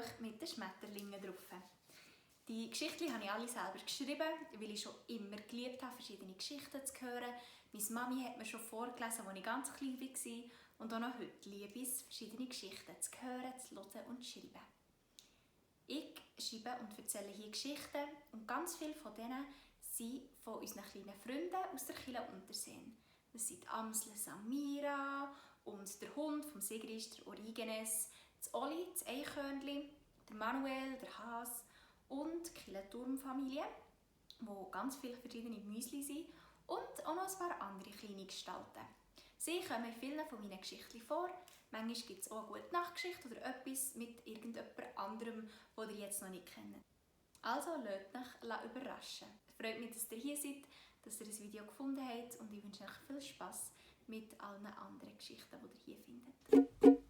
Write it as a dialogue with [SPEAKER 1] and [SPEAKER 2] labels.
[SPEAKER 1] Buch mit den Schmetterlingen drauf. Die Geschichten habe ich alle selber geschrieben, weil ich schon immer geliebt habe, verschiedene Geschichten zu hören. Meine Mami hat mir schon vorgelesen, als ich ganz klein war. Und auch noch heute liebe ich es, verschiedene Geschichten zu hören, zu hören und zu schreiben. Ich schreibe und erzähle hier Geschichten und ganz viele von denen sind von unseren kleinen Freunden aus der Kirche Unterseen. Das sind die Amsel Samira und der Hund vom Sigrist, der Origenes, das Oli, das Eichhörnchen, der Manuel, der Has und die Kirche-Turm-Familie, wo ganz viele verschiedene Müsli sind und auch noch ein paar andere kleine Gestalten. Sie kommen in vielen von meinen Geschichten vor. Manchmal gibt es auch eine Gute-Nacht-Geschichte oder etwas mit irgendjemand anderem, das ihr jetzt noch nicht kennt. Also lasst euch überraschen. Es freut mich, dass ihr hier seid, dass ihr das Video gefunden habt und ich wünsche euch viel Spass mit allen anderen Geschichten, die ihr hier findet.